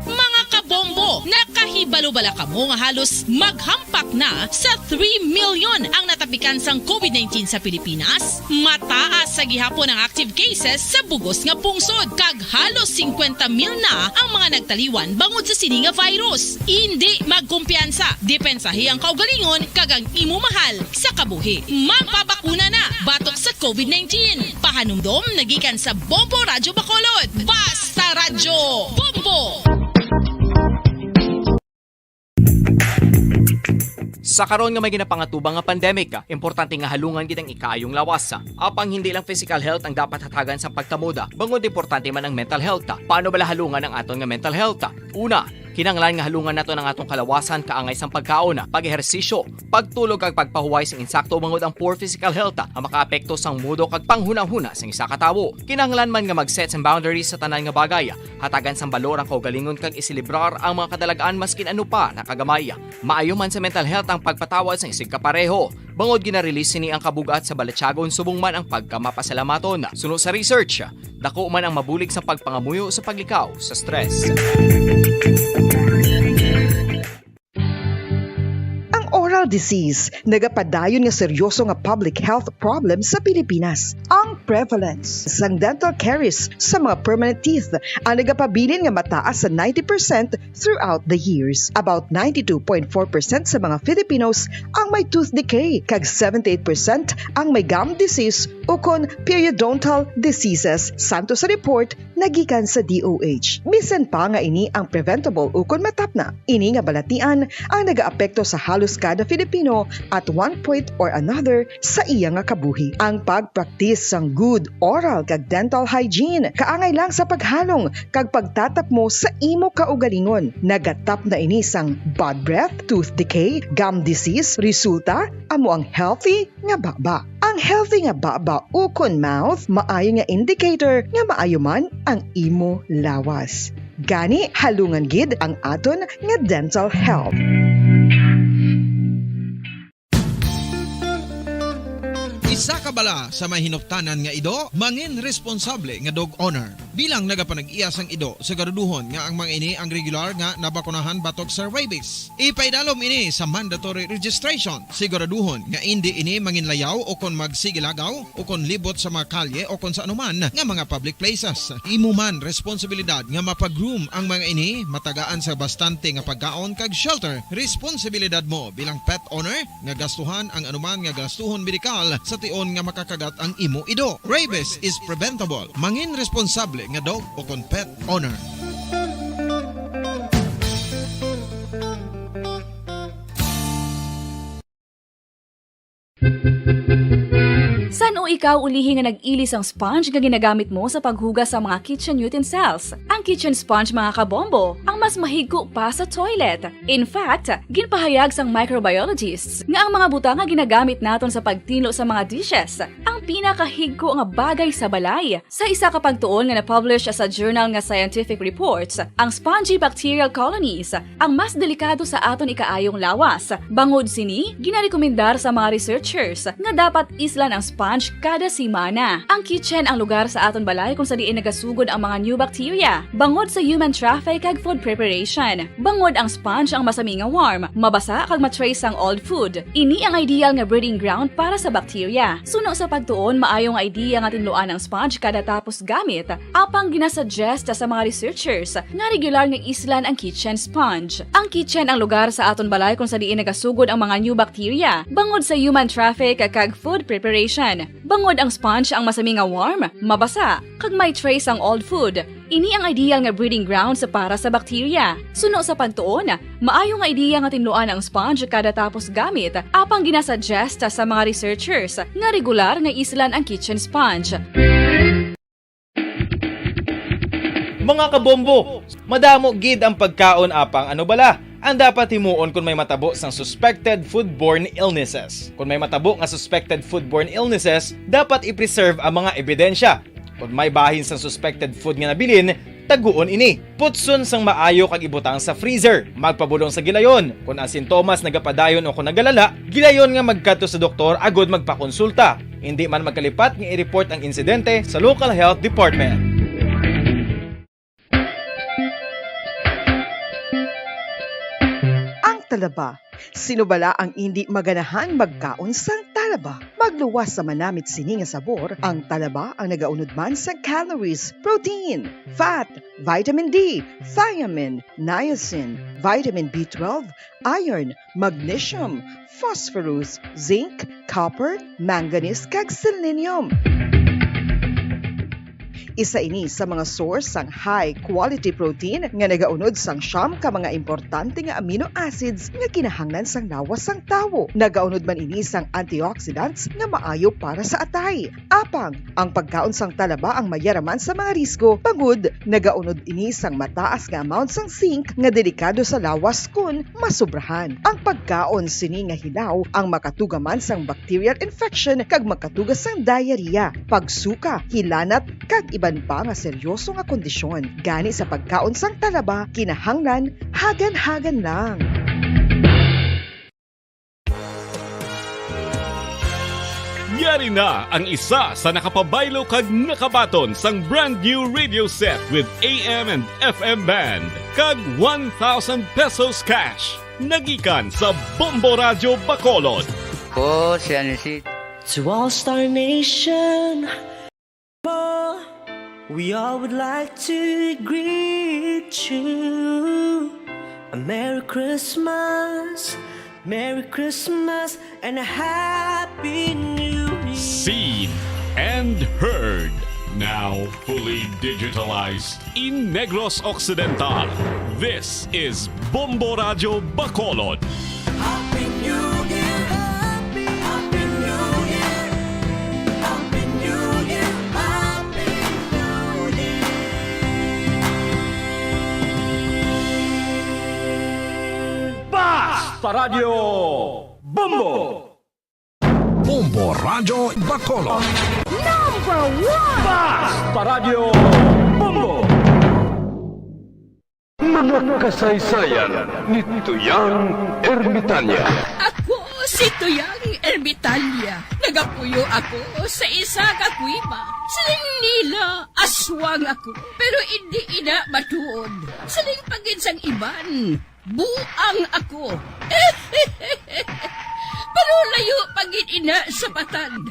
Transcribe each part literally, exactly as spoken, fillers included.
Mga kabombo, nakahibalo bala kamo nga halos maghampak na sa three million ang natapikan sang covid nineteen sa Pilipinas? Mataas sa gihapon ang active cases sa bugos nga pungsod, kag halos singkwenta mil na ang mga nagtaliwan bangod sa sini nga virus. Indi magkumpiyansa, depensahi ang kaugalingon kag ang imo mahal sa kabuhi. Magpabakuna na batok sa covid nineteen. Pahanumdom na gikan sa Bombo Radyo Bacolod. Basta Radyo Bombo! Sa karon nga may ginapangatubang nga pandemic, importante nga halungan gid ang ikaayong lawas. Apang hindi lang physical health ang dapat hatagan sa pagkamoda, bangod importante man ang mental health. Paano bala halungan ang aton nga mental health? Una, kinahanglan nga halungan naton ang atong kalawasan kaangay sang pagkaon, pag-ehersisyo, pagtulog kag pagpahuway sing insakto, bangod ang poor physical health ang makaapekto sang mood kag panghunahuna sang isa ka tawo. Kinahanglan man nga mag-set sang boundaries sa tanan nga bagay, hatagan sang balor ang kaugalingon kag iselebrar ang mga kadalag-an maskin ano pa na kagamay. Maayo man sa mental health ang pagpatawad sang isigkapareho, bangod gina-release sini ang kabug-at sa balatyagon subong man ang pagkamapasalamaton. Suno sa research, dako man ang mabulig sa pagpangamuyo sa paglikaw sa stress. Ang oral disease nagapadayon nga seryoso nga public health problem sa Pilipinas. Ang prevalence sang dental caries sa mga permanent teeth ang nagapabilin nga mataas sa ninety percent throughout the years. About ninety-two point four percent sa mga Filipinos ang may tooth decay, kag seventy-eight percent ang may gum disease ukon periodontal diseases, santo sa report nga gikan sa D O H. Bisan pa nga ini ang preventable ukon matapna, ini nga balatian ang nagaapekto sa halos kada Filipino at one point or another sa iya nga kabuhi. Ang pagpraktis sang good oral kag dental hygiene kaangay lang sa paghalong kag pagtatapmo sa imo kaugalingon. Nagatapna ini sang bad breath, tooth decay, gum disease, resulta amo ang healthy nga baba. Ang healthy nga baba ukon mouth maayo nga indicator nga maayo man ang imo lawas. Gani, halungan gid ang aton nga dental health. Isa ka bala sa may hinuptanan nga ido, mangin responsable nga dog owner. Bilang nagapanag-iya sang ido, siguraduhon nga ang mga ini ang regular nga nabakunahan batok sa rabies. Ipaidalom ini sa mandatory registration. Siguraduhon nga indi ini manginlayaw o kon magsigilagaw o kon libot sa mga kalye o kon sa anuman nga mga public places. Imo man responsibilidad nga mapa-groom ang mga ini, matagaan sa bastante nga pagkaon kag shelter. Responsibilidad mo bilang pet owner nga gastuhan ang anuman nga gastuhon medikal sa tion nga makakagat ang imo ido. Rabies is preventable. Mangin responsable nga dog o kon pet owner. San-o ikaw ulihi nga nag-ili sang sponge nga ginagamit mo sa paghugas sa mga kitchen utensils? Ang kitchen sponge, mga kabombo, ang mas mahigko pa sa toilet. In fact, ginpahayag sang microbiologists nga ang mga butang nga ginagamit naton sa pagtinlo sa mga dishes ang pinakahigko nga bagay sa balay. Sa isa ka pagtuon nga na-publish sa journal nga Scientific Reports, ang spongy bacterial colonies ang mas delikado sa aton ikaayong lawas. Bangod sini, ginarekomendar sa mga researchers nga dapat islan ang sponge kada semana. Ang kitchen ang lugar sa aton balay kung sa diin nagasugod ang mga new bacteria, bangod sa human traffic kag food preparation. Bangod ang sponge ang masami nga warm, mabasa kag ma-trace ang old food. Ini ang ideal nga breeding ground para sa bacteria. Suno sa pagtuon, maayo nga idea nga tinluan ang sponge kada tapos gamit, apang ginasuggest sa mga researchers nga regular nga islan ang kitchen sponge. Ang kitchen ang lugar sa aton balay kung sa diin nagasugod ang mga new bacteria, bangod sa human traffic kag food preparation. Bangod ang sponge ang masami nga warm, mabasa, kag may trace ang old food, ini ang ideal nga breeding grounds para sa bacteria. Suno sa pagtuon, maayo nga idea nga tinluan ang sponge kada tapos gamit, apang ginasuggest sa mga researchers nga regular nga islan ang kitchen sponge. Mga kabombo, madamo gid ang pagkaon, apang ano bala ang dapat himuon kon may matabo sang suspected foodborne illnesses? Kon may matabo nga suspected foodborne illnesses, dapat i-preserve ang mga ebidensya. Kon may bahin sang suspected food nga nabilin, taguon ini. Putson sang maayo kag ibutang sa freezer. Magpabulong sa gilayon. Kon ang sintomas nagapadayon o kon nagalala, gilayon nga magkadto sa doktor agod magpakonsulta. Indi man magkalipat nga i-report ang insidente sa local health department. Talaba. Sino bala ang indi maganahan magkaon sang talaba? Magluwas sa manamit sini nga sabor, ang talaba ang nagaunod man sang calories, protein, fat, vitamin D, thiamine, niacin, vitamin B twelve, iron, magnesium, phosphorus, zinc, copper, manganese, kag selenium. Isa ini sa mga source sang high quality protein nga nagaunod sang siyam ka mga importante nga amino acids nga kinahanglan sang lawas sang tawo. Nagaunod man ini sang antioxidants nga maayo para sa atay. Apang ang pagkaon sang talaba ang mayaraman sa mga risgo, bangod nagaunod ini sang mataas nga amount sang zinc nga delikado sa lawas kon masobrahan. Ang pagkaon sini nga hilaw ang makatuga man sang bacterial infection kag makatuga sang diarrhea, pagsuka, hilanat, kag iban pa nga seryoso nga kondisyon. Gani sa pagkaon sang talaba, kinahanglan hagan-hagan lang. Yari na ang isa sa nakapabaylo kag nakabaton sang brand new radio set with A M and F M band kag one thousand pesos cash. Nagikan sa Bombo Radyo Bacolod. Ko si Anisit. To All Star Nation, we all would like to greet you a Merry Christmas, Merry Christmas, and a Happy New Year. Seen and heard, now fully digitalized in Negros Occidental. This is Bombo Radyo Bacolod. Happy New Year! Happy, Happy New Year! Happy New Year! Happy New Year! Basta Radyo Bombo! Bombo Radyo Bacolod. Number one! Basta Radyo Bombo! Mga kasaysayan ni Tuyang Ermitanya. Ako si Tuyang Ermitanya. Nagapuyo ako sa isa ka kuweba. Siling nila, aswang ako. Pero indi ina matuod. Siling pa gid sang iban, buang ako. Pero layo pa gid ina sa patad.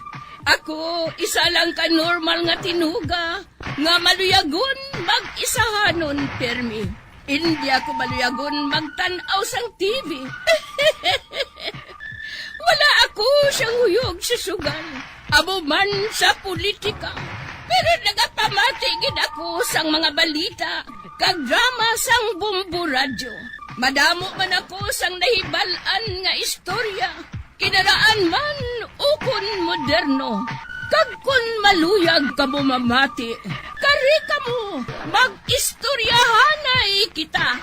Ako, isa lang ka normal nga tinuga nga maluyagon mag-isahanon pirmi. Indi ako maluyagon magtan-aw sang T V. Wala ako siyang huyog sa sugal, amo man sa politika. Pero nagapamati gid ako sang mga balita kag drama sang Bombo Radyo. Madamo man ako sang nahibal-an nga istorya, kinaraan man ukon moderno. Kag kon maluyag kamo mamati, kari kamo, mag-istoryahanay kita.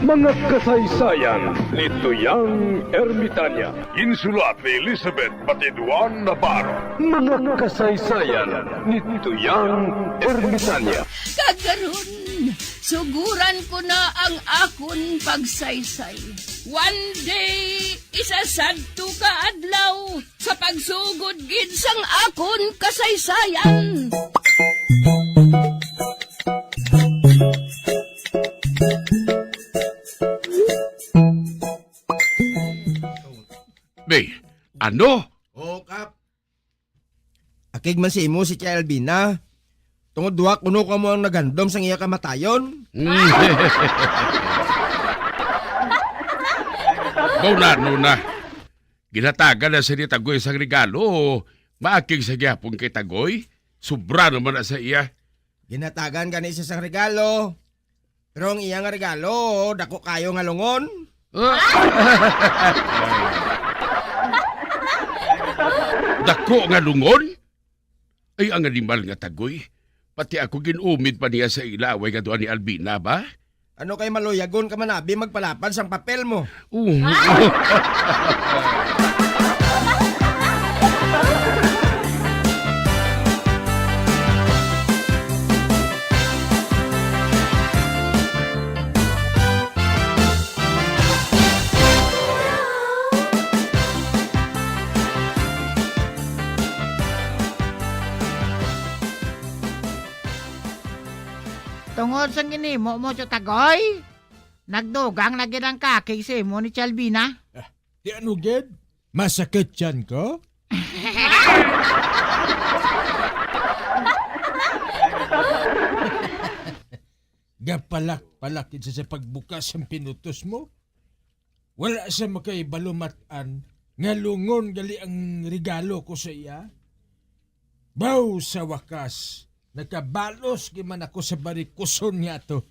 Mga kasaysayan ni Tuyang Ermitanya. Ginsulat ni Elizabeth Batiduan Navarro. Mga kasaysayan ni Tuyang Ermitanya. Kag karon, suguran ko na ang akon pagsaysay. One day, isa sadto ka adlaw, sa pagsugod gid sang akon kasaysayan. Be, ano? Oo, Kap. Akig man sa imo si Tia Elvina. Tungod duha kuno kamo ang naghandom sang iya kamatayon. Mao na, ano na. Ginhatagan na siya ni Tagoy sang regalo. Maakig sa gihapon kay Tagoy. Sobra naman na sa iya. Ginhatagan gani siya sang regalo. Pero ang iya nga regalo, dako kayo nga lungon. Dako nga lungon? Ay, ang animal nga Tagoy. Pati ako gin-umid pa niya sa ila away nga duha ni Albina, ba? Ano kay maluyagon ka man abi magpalapad sang papel mo? Oo. Tungod sang ginhimo mo, Tio Tagoy? Nagdugang na gid ang kakig sa imo ni Chalvina. Ah, di ano gid? Masakit yan ko? Gapalak-palak gid siya sa pagbukas ang pinutos mo. Wala siya makaibalumat-an nga lungon gali ang regalo ko sa iya. Baw, sa wakas, nakabalos gid man ako sa barikuson nga to.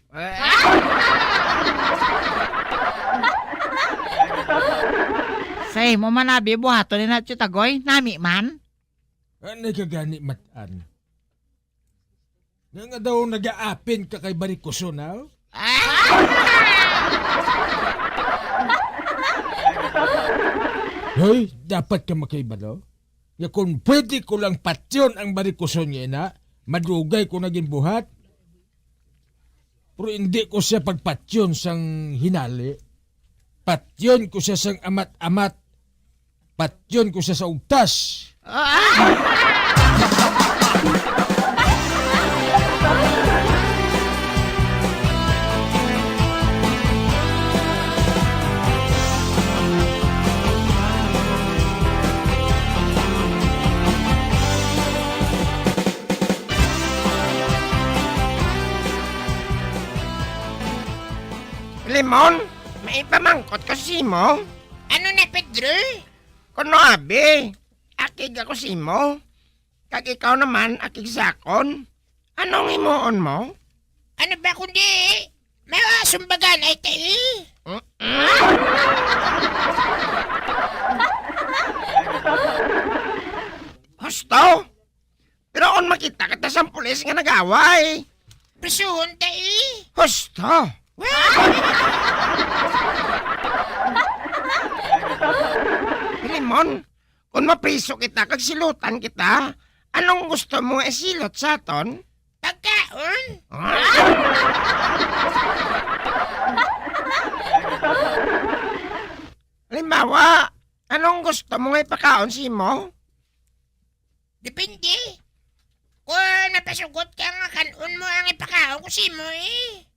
Sa imo man abi buhaton ni na, Tiyutagoy, nami man. Ano ka gani matan? Nga nga daw nagaapin ka kay barikuson, ha? Hoy, dapat ka makaibalo. Nga kung pwede ko lang patyon ang barikuson nga ina, madugay ko na ginbuhat. Pero hindi ko siya pagpatyon sang hinali. Patyon ko siya sang amat-amat. Patyon ko siya sa ugtas. Limon, may ipamangkot ko sa imo. Ano na, Pedro? Kuno abi, akig ako sa imo, kag ikaw naman akig sa akon. Anong himuon mo? Ano ba kundi? May sumbagan ay tayo. Mm-mm. Husto? Pero kung makita kita sang pulis nga nag-away, prisuhon ta, eh. Husto. Filemon, kung mapriso kita kag silutan kita, anong gusto mo nga isilot sa aton? Pagkaon. Halimbawa, anong gusto mo nga ipakaon sa imo? Depende. Kung mapasugot ka nga kan-on mo ang ipakaon ko sa imo, eh.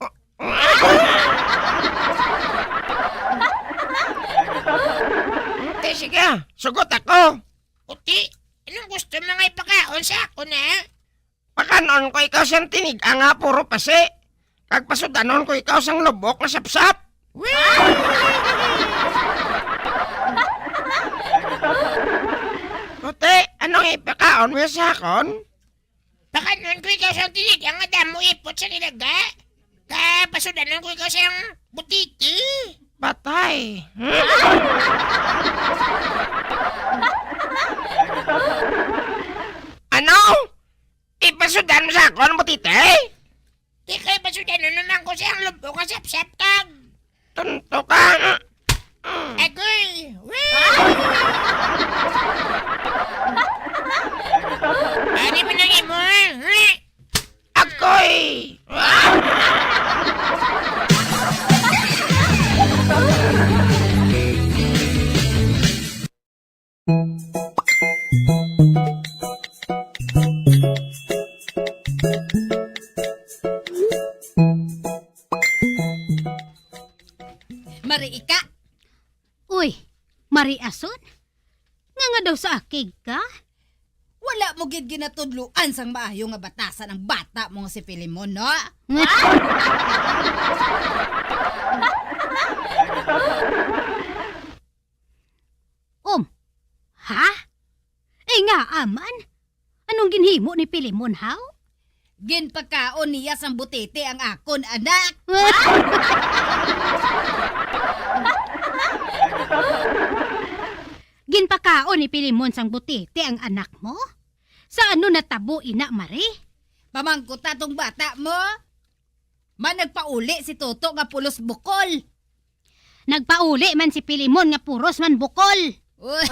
Okay, sige. Sugot ako. Uti, anong gusto mo nga ipakaon sa ako na? Pakanon ko ikaw sang tinig-a nga puro pasi. Kag pasudanon ko ikaw sang lubok nga sapsap. Puti, anong ipakaon mo sa akon? Pakanon ko ikaw sang tinig-a nga damo ipot sa ilaga. Kag pasudanon ko ikaw sang butiti. Patay. Ano? Ipasudan mo sa akon ang butiti? Di kay pasudan na naman ko siyang lubong nga sapsap kag. Tunto ka. Agoy! Ari mo nang imo, ha? Agoy! Mari Ika. Uy, Mari Ason? Nga nga daw sa akig ka? Wala mo gid ginatudloan sang maayo nga batasan ang bata mo nga si Filemon, no? Um. Ha? Eh, ngaa man? Anong ginhimo ni Filemon, haw? Ginpakaon niya sang butete ang akon anak. Ginpakaon ni Filemon sang butete ang anak mo? Sa ano natabo ina, Mari? Pamangkot ta tong bata mo. Man nagpauli si Toto nga pulos bukol. Nagpauli man si Filemon nga puros man bukol. Uy.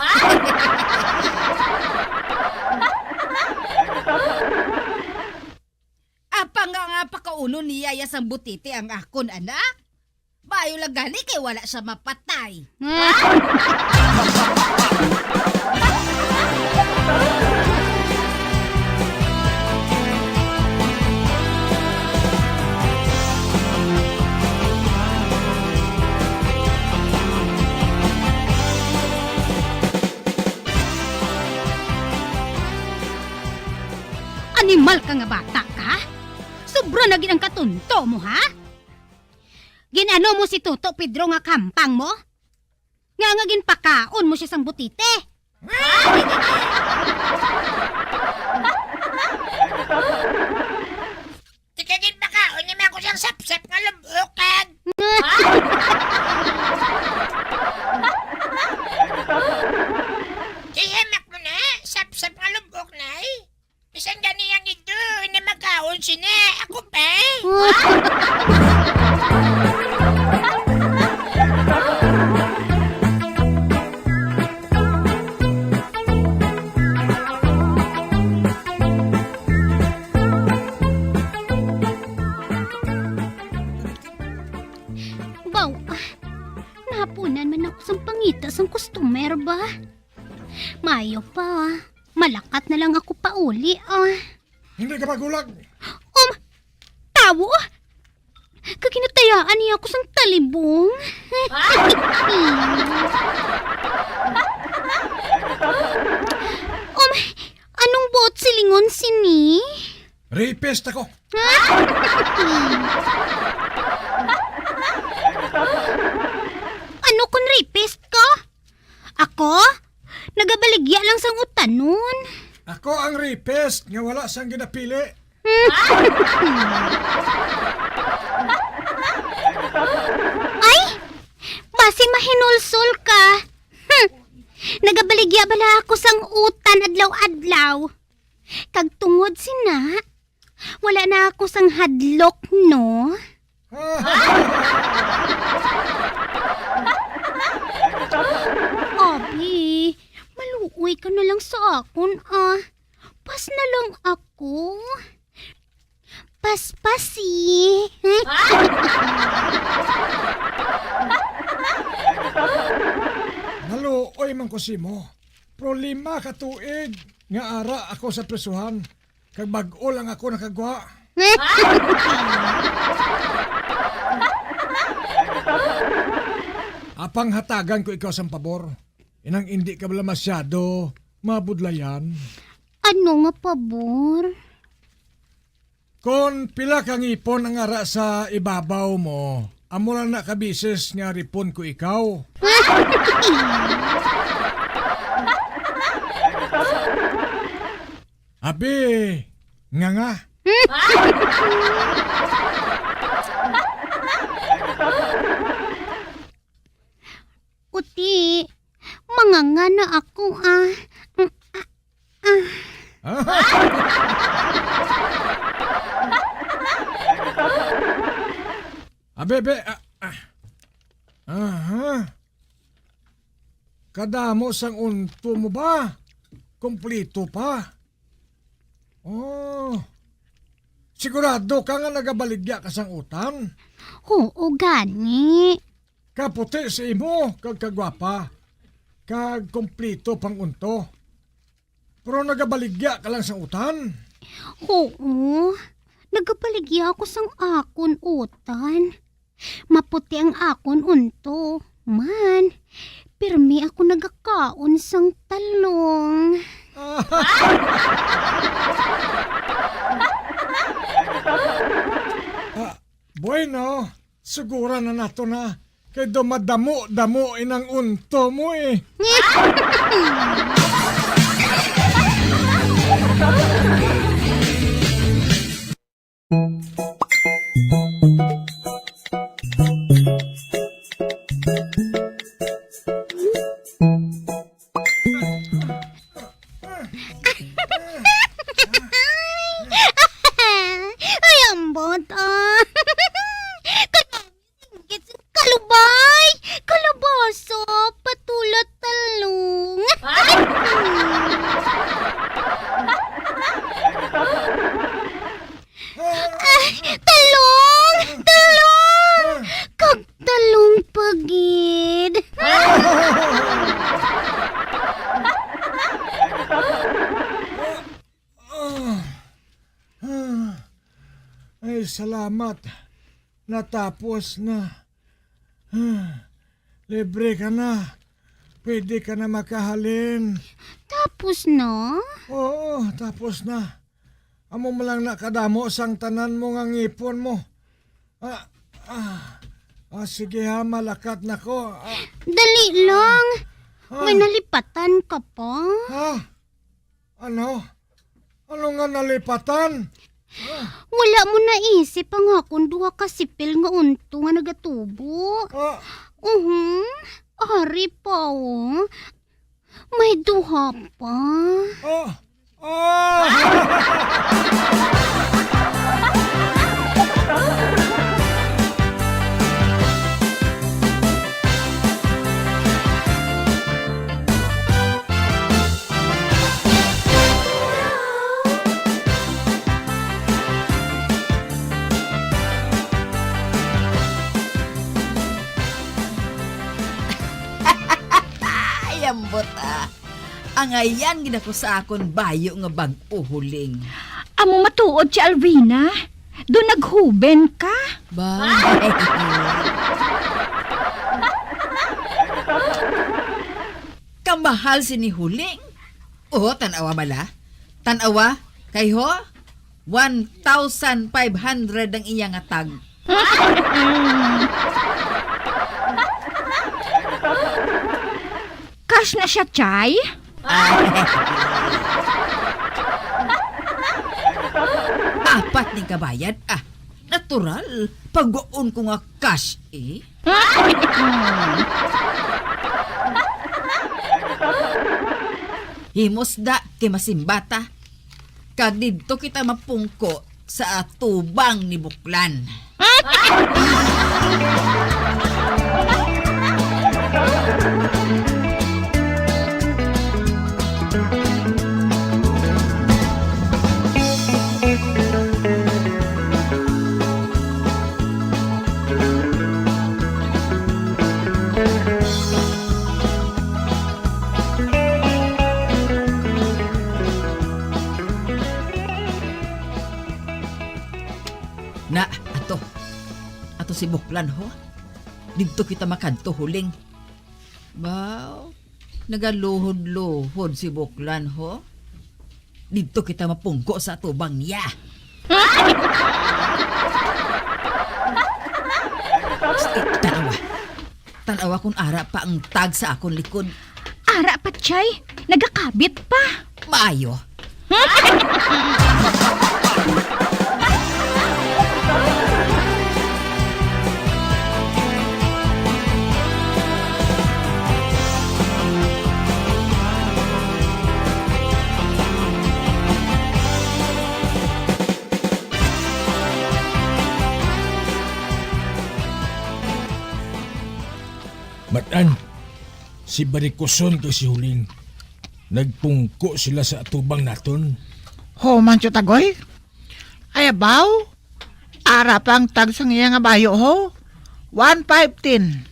Apa nga nga pakaunon niya ya sang butiti ang akon anak? Bayo lang gani kay wala siya mapatay. Normal ka nga bata ka? Sobra na gid ang katunto mo, ha? Gin-ano mo si Toto Pedro nga kampang mo? Nga nga ginpakaon mo siya sang butite? Tika, ginpakaon niya man ako sang sapsap nga lubok, kag. Gihimak mo na, sapsap nga lubok na, eh. Bisan gani ang ido, hindi makaon sini. Ako pa, eh. Baw, ah, nahapunan man ako sang pangita sang customer ba? Maayo pa, malakat na lang ako pauli, ah. Hindi ka magulag. Um, tawo? Kaginatayaan niya ako sang talibong. Um, anong buot silingon sini? Rapist ako. Ano kon rapist ka? Ako? Nagabaligya lang sang utanon. Ako ang rapist nga wala sang ginapili. Ay! Basi mahinulsol ka. Hmm. Nagabaligya bala ako sang utan adlaw-adlaw. Kag tungod sina, wala na ako sang hadlok, no? Abi, maluoy ka na lang sa akon, ah. Pas na lang ako. Paspasi. Maluoy man ko simo. Pero lima ka tuig nga ara ako sa prisuhan. Kag bag-o lang ako nakagwa. Apang hatagan ko ikaw sang pabor. Inang indi ka bala masyado mabudlayan. Ano nga pabor? Kon pila ka ngipon ang ara sa ibabaw mo, amo lang na ka bisis nga ripon ko ikaw. Abi, nga nga. Uti, manganga na ako, ah. Mm, ah, ah. Abi, abi, ah, ah. Aha. Kadamo sang unto mo ba? Kompleto pa. Oh. Sigurado ka nga nagabaligya ka sang utan? Oo, gani. Kaputi sa imo, kag kagwapa, kag kompleto pang unto. Pero nagabaligya ka lang sang utan? Oo, nagabaligya ako sang akon utan. Maputi ang akon unto, man, pirmi ako nagakaon sang talong. Ah, bueno, suguran na nato na, kay daw madamo-damo inang unto mo, eh. Ay, ambot, ah. Kalubay, kalabasa, patola, talong. Ay, talong! Talong! Kag talong pa gid. Ah, ah. Ay, salamat. Natapos na. Ah, libre ka na. Pwede ka na makahalin. Tapos na? Oo, tapos na. Amo man lang na kadamo sang tanan mo nga ngipon mo. Ah, ah, ah, sige ha, malakat na ko. Ah, Dali lang. Ah. May nalipatan ka pa? Ha? Ano? Ano nga nalipatan? Wala mo naisip ang akon duha ka sipil nga unto nga nagatubo? Ah. Uhum. Ari pa, oh. May duha pa. Ah. Ah. Ay, ambot, ah. Angayan gid ako sa akon bayo nga bag-o, Huling. Amo matuod si Alvina. Do naghuben ka? Ba? Kamahal sini, Huling. Oh, tan-awa bala. Tan-awa, kay ho, one thousand five hundred ang iya nga tag. Cash na siya, Chay? Ah. Apat ning kabayad, ah. Natural. Pagwaon ko nga cash, eh. Himos da kay masimbata. Kag didto kita mapungko sa atubang ni Buklan. Na, ato. Ato si Buklan, ho. Didto kita makadto, Huling. Baw, nagaluhod-luhod si Buklan, ho. Didto kita mapungko sa atubang niya. Psst, eh, tanawa. Tanawa kung ara pa ang tag sa akon likod. Ara pa, Chay. Nagakabit pa. Maayo. Matan, si Barikuson kag si Huling, nagpungko sila sa atubang naton. Ho man, Tiyot Agoy? Ay, abaw, ara pa ang tag sang iya nga bayo, ho. One five ten.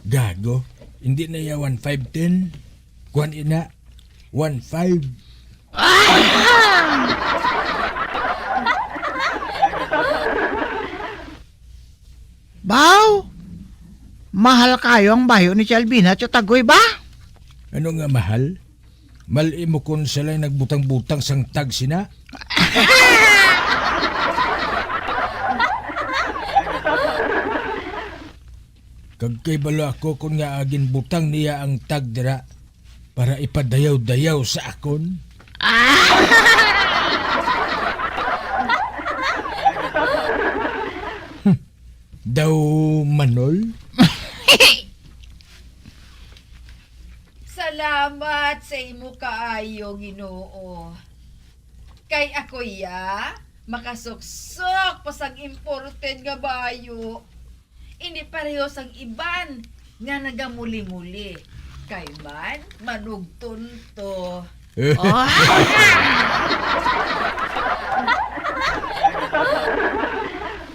Gago, hindi na iya one five ten. Kuwan ina, one five. Baw, mahal kayo ang bayo ni Chalvina, Tiyot Agoy ba? Ano nga mahal? Mal-i mo kon sila nagbutang-butang sang tag sina? Kag kay balo ako kon nga ginbutang niya ang tag dira para ipadayaw-dayaw sa akon. Hmm. Daw manol? Salamat sa imo kaayo, Ginoo. Kay ako, ya, makasuksok pa sang imported nga bayo. Hindi pareho sang iban nga nagamuli-muli, kay man manugton to. Oh.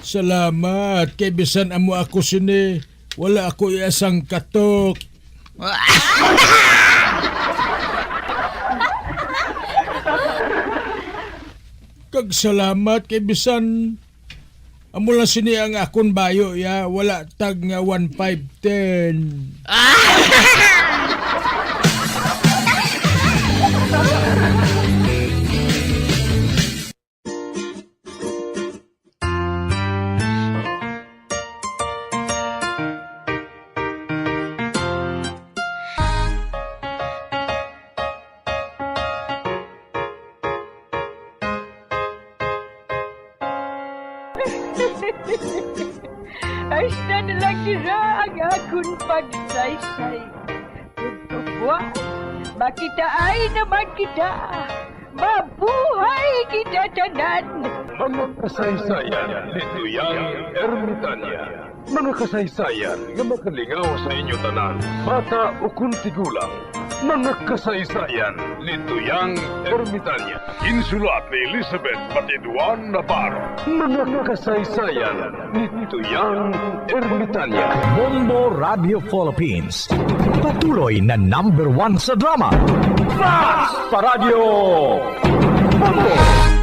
Salamat, kay bisan amo ako sini, wala ako iya sang katok. Kag salamat, kay bisan amo lang sini ang akon bayo, ya, wala tag nga one five ten. Hasta na lang dira ang akon pagsaysay. Buwan, makitaay naman kita. Mabuhay kita tanan! Mga kasaysayan ni Tuyang Ermitanya. Mga kasaysayan nga makalingaw sa inyo tanan, bata o kon tigulang. Mga kasaysayan ni Tuyang Ermitanya. Insulat ni Elizabeth Batiduan Navarro. Mga kasaysayan ni Tuyang Ermitanya. Bombo Radio Philippines. Patuloy na number one sa drama. Fast Paradyo Bombo!